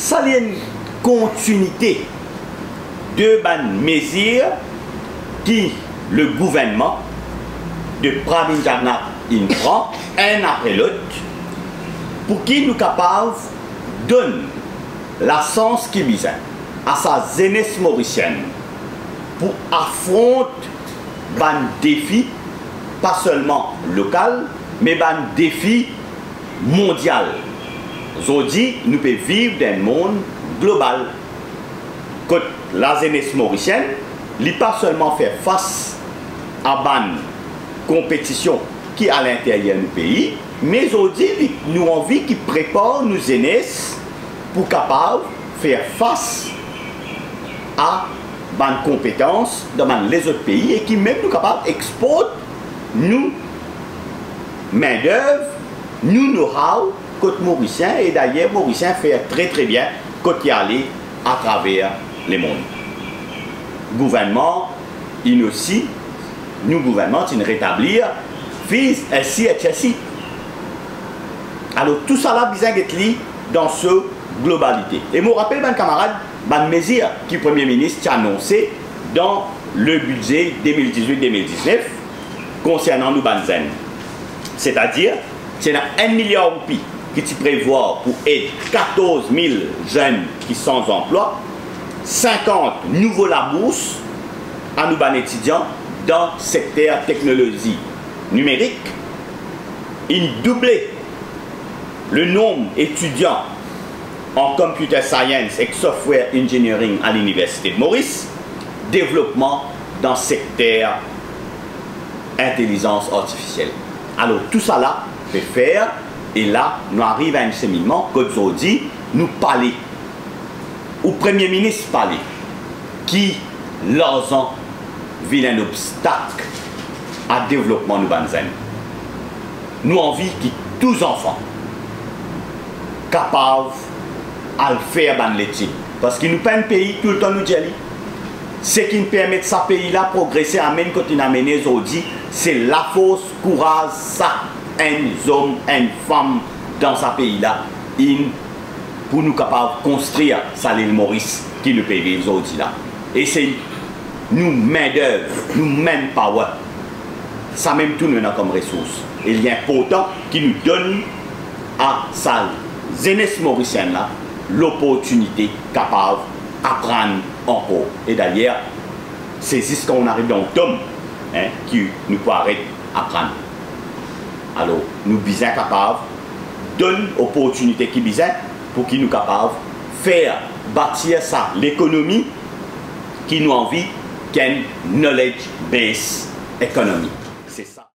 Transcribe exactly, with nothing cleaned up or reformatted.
Sa li enn kontinite de bann mezir ki le gouvernman de Pravind Jugnauth inn pran, enn apre lot, pou ki nou kapav donn lasans ki bizin a sa zenes morisienn pou afront bann defi, pa selman lokal, me bann defi mondial. Zordi, nou pe viv dan enn mond global, kot lazenes morisienn, li pa selman fer fas a bann konpetision ki alinteryer nou pei, me zordi, li, nou anvi ki prepar nou zenes pou kapav fer fas a bann konpetans dan bann lezot pei e ki mem nou kapav export nou mindev, nou know-how kot Morisien, e dayer Morisien fer tre, tre bien kot li ale atraver lemond. Gouvernman inn osi, nou gouvernman ti inn retablir Fees, S C, H S C. Alor, tousala bizin get li dan so globalite. E mo rapel bann kamarad, bann mezir ki Premie Minis ti anonse dan le bidze de mil dizwit de mil diznef konsernan nou bann zenn. Setadir, ti ena enn miliar roupi ki ti prevwar pou ed katorz mil zenn ki san zanplwa, sinkant nouvo labours a nou bann etidian dan sekter teknolozi nimerik, inn double le nonb etidian an Computer Science ek Software Engineering a Liniversite de Moris, devlopman dan sekter intelizans artifisiel. Alor, tousala pe fer, e la, nou ariv a enn seminnman kot zordi, nou pale, ou Premie Minis pale, ki larzan vinn enn obstak a devlopman nou bann zenn. Nou anvi ki tou zanfan kapav al fer bann letid, parski nou pa enn pei, toultan nou dir li, seki permet sa pei la progrese, amenn kot inn amene zordi, se lafors, kouraz sak enn zom, enn fam dan sa pei la, inn pou nou kapav konstrir sa Lil Moris ki nou pe viv zordi la. E se nou mindev, nou manpower, samem tou nou ena kom resours. E li inportan ki nou donn a sa zenes morisienn la loportinite kapav aprann ankor. E dayer, se zis kan nou ariv dan tom, en, ki nou pou aret aprann. Alor, nou bizin kapav donn oportinite ki bizin pou ki nou kapav fer, batir sa lekonomi ki nou anvi, ki enn knowledge based economy. Se sa.